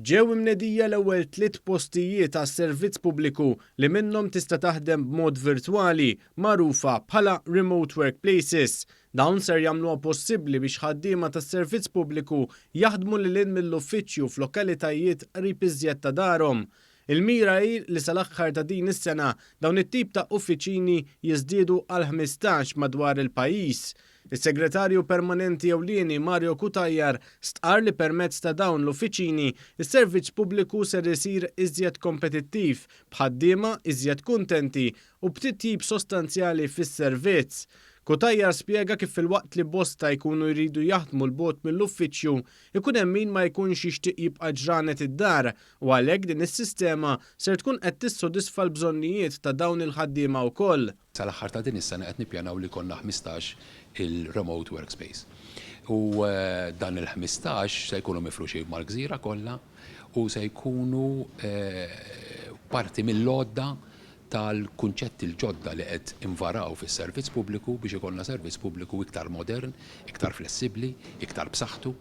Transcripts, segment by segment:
Ġew imnedija l-ewwel tliet postijiet għas-servizz pubbliku li minnhom tista' taħdem b'mod virtwali, magħrufa bħala remote workplaces. Dawn ser jagħmluha possibbli biex ħaddiema tas-servizz pubbliku jaħdmu lil hinn mill-uffiċċju f'lokalitajiet qrib iżjed ta' darhom. Il-mira hi li sal-aħħar ta' din is-sena dawn it-tip ta' uffiċini jiżdiedu għal 15 madwar il-pajjiż. Is-Segretarju Permanenti Ewlieni Mario Cutajar stqarr li permezz ta' dawn l-uffiċini, is-servizz pubbliku ser isir iżjed kompetittiv, b'ħaddiema iżjed kuntenti u b'titjib sostanzjali fis-servizz. Cutajar spjega kif filwaqt li bosta jkunu jridu jaħdmu 'l bogħod mill-uffiċċju, ikun hemm min ma jkunx jixtieq jibqa' ġranet id-dar u għalhekk din is-sistema ser tkun qed tissodisfa l-bżonnijiet ta' dawn il-ħaddiema wkoll. Sal-aħħar ta' din is-sena qed nippjanaw li jkollna 15 il-remote workspace. U dan il-15 se jkunu mifruxin mal-gżira kollha u se jkunu parti mill-għodda tal-kunċetti l-ġodda li qed invaraw fis-servizz pubbliku biex ikollna servizz pubbliku iktar modern, iktar flessibbli, iktar b'saħħtu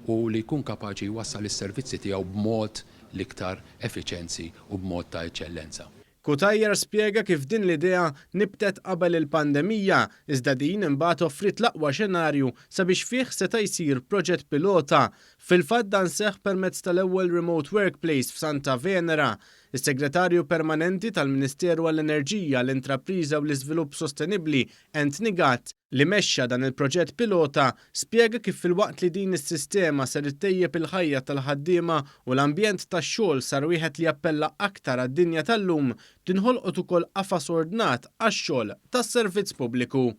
u li jkun kapaċi jwassal is-servizzi tiegħu b'mod l-iktar effiċjenzi u b'mod ta' eċċellenza. Cutajar spjega kif din l-idea nibtet qabel il-pandemija, iżda din imbagħad offriet l-aqwa xenarju sabiex fih seta' jsir proġett pilota. Fil-fatt dan seħħ permezz tal-ewwel remote workplace f'Santa Venera. Is-Segretarju Permanenti tal-Ministeru għall-Enerġija, l-Intrapriża u l-Iżvilupp Sostenibbli, Anthony Gatt, li mexxa dan il-proġett pilota, spjega kif filwaqt li din is-sistema ser ittejjeb il-ħajja tal-ħaddiema u l-ambjent tax-xogħol sar wieħed li jappella aktar għad-dinja tal-lum, tinħolqot ukoll qafas ordnat għax-xogħol tas-servizz pubbliku.